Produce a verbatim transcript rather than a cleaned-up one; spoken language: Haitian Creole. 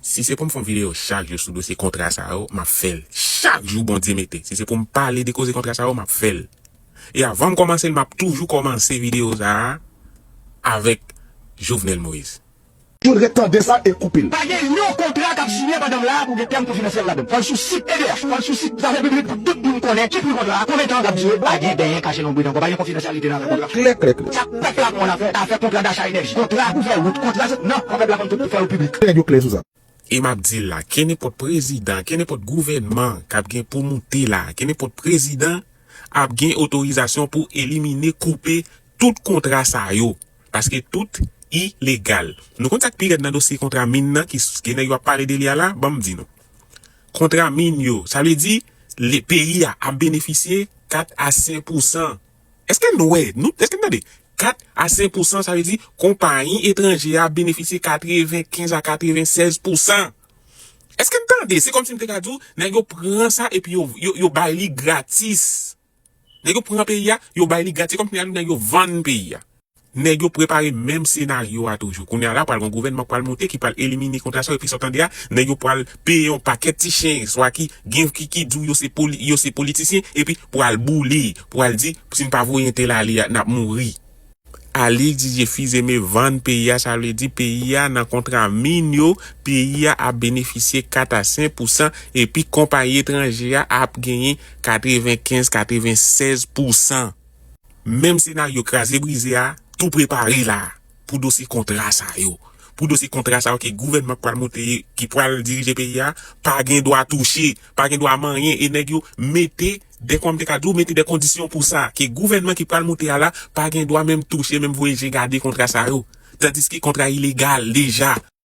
Si se pou m fè yon videyo chak jou sou dosye kontra sa yo, m ap fè l. Chak jou Bondye mete. Si se pou m pale de koze kontra sa yo, m ap fè l. E avan m kòmanse l, m ap toujou kòmanse videyo sa a avèk Jovenel Moïse. Jodrèt tande sa e koupe l. Pa gen yon kontra k ap siyen pandan m la pou gen tèm konfidansyèl ladan l. Fò l sou sit E D H, fò l sou sit zafè piblik pou tout moun konnen ki pri kontra a, konbyen tan l ap dire. Pa gen benyen kache nan brit ankò, pa gen konfidansyalite nan afè kontra. Klè, klè, klè. Sa pèp la konn fè, afè kontra dacha enèji, kontra pou fè wout, kontra se, non, fò pèp la konn tout pou fè yo piblik. Nèg yo klè sou sa. E m ap di l la, kenenpòt prezidan, kenenpòt gouvènman k ap gen pou moute la, kenenpòt prezidan ap gen otorizasyon pou elimine, koupe tout kontra sa yo. Paske tout ilegal. Nou konn sa k pi rèd nan dosye kontra min nan ki, ki nèg yo ap pale de li a la? Ban m di nou. Kontra min yo, sa vle di le peyi a ap benefisye kat a senk pousan. Èske n wè, nou, èske n tande? Kat a senk pousan, sa vle di konpayi etranje a ap benefisye katrevenkenz a katrevensèz pousan. Èske n tande? Se kòmsi m te ka di w, nèg yo pran sa epi yo, yo, yo bay li gratis. Nèg yo pran peyi a, yo bay li gratis. Se kòmsi nèg yo vann peyi a. Nèg yo prepare menm senaryo a toujou. Kounye a la, pral gen yon gouvènman k pral moute, ki pral elimine kontra sa yo, epi sa w tande a, nèg yo pral peye yon pakèt ti chen, swa ki gen, ki, ki di w yo se poli-, yo se politisyen, epi pral boule, pral di, si n pa voye entèl ale a, n ap mouri. Ali Didier Fils-Aimé vann peyi a, sa vle di peyi a nan kontra min yo, peyi a ap benefisye kat a senk pousan, epi konpayi etranje a ap genyen katrevenkenz, katrevensèz pousan. Menm senaryo kraze brize a tou prepare la pou dosye kontra sa yo. Pou dosye kontra sa yo ke gouvènman k pral moute, ki pral dirije peyi a, pa gen dwa touche, pa gen dwa manyen, e nèg yo mete de, kòm te ka di w, mete de kondisyon pou sa, ke gouvènman ki pral moute a la pa gen dwa menm touche, menm voye je gade kontra sa yo. Tandiske kontra ilegal deja.